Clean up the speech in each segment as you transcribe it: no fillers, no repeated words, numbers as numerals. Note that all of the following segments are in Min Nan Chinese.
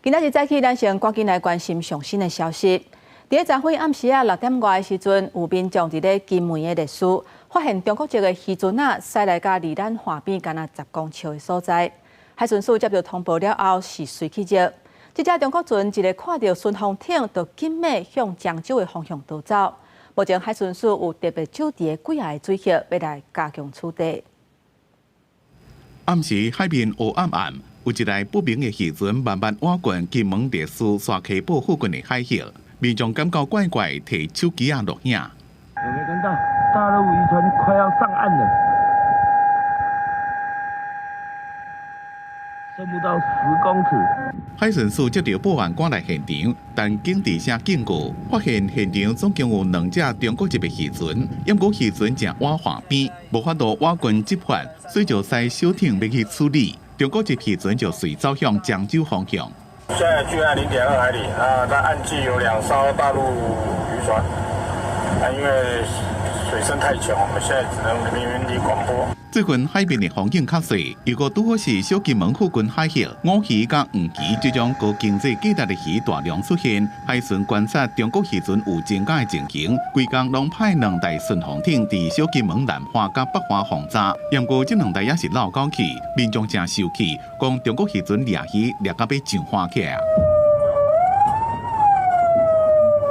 今仔日早起，咱先趕緊來關心上新的消息。佇咧昨昏暗時仔6點外的時陣，有民眾佇咧金門的麗士發現中國籍的漁船仔駛來佮離咱岸邊干焦10公尺的所在。海巡署接著通報了後，是隨去捉。這隻中國船一个看著巡防艇，就緊猛向漳州的方向逃走。目前海巡署有特別駐佇咧幾仔个水域，欲來加強取締。暗時海面烏暗暗，有一台不明的漁船慢慢倚近金門麗士沙溪堡附近的海域，民眾感覺怪怪，提手機仔錄影。有沒有看到大陸漁船快要上岸了？剩不到10公尺。海巡署接著報案趕來現場，但警笛聲警告，發現現場總共有兩隻中國籍的漁船，毋過漁船正倚岸邊，無法度倚近執法，所以就駛小艇欲去處理。中國籍漁船就隨走向漳州方向。現在距岸0.2海里啊，在岸際有兩艘大陸漁船，啊，因為水深太淺，我們現在只能遠離廣播。最近海邊的風景較濟，如果拄好是小金門附近海域，五魚佮黃鰭這種高經濟價值的魚大量出現，海巡觀察中國漁船有增加的情形，規工攏派兩台巡防艇佇小金門南岸佮北岸防查。毋過這兩台也是落狗去，民眾誠生氣，講中國漁船掠魚掠甲欲上岸去啊！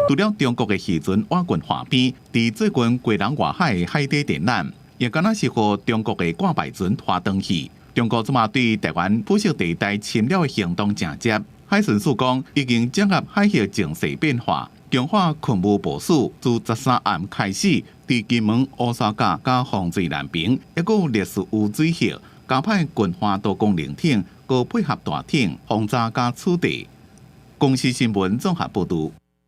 除了中國的漁船倚近岸邊，佇最近基隆外海的海底電纜，也敢若是予中國的掛牌船拖轉去。中國這馬對臺灣灰色地帶侵略的行動誠濟。海巡署講，已經掌握海域情勢變化，強化勤務部署。自13暗開始，佇金門烏沙甲佮風水南爿，抑閣有麗士有水域，加派近岸多功能艇，閣配合大艇防查佮處置。公視新聞綜合報導。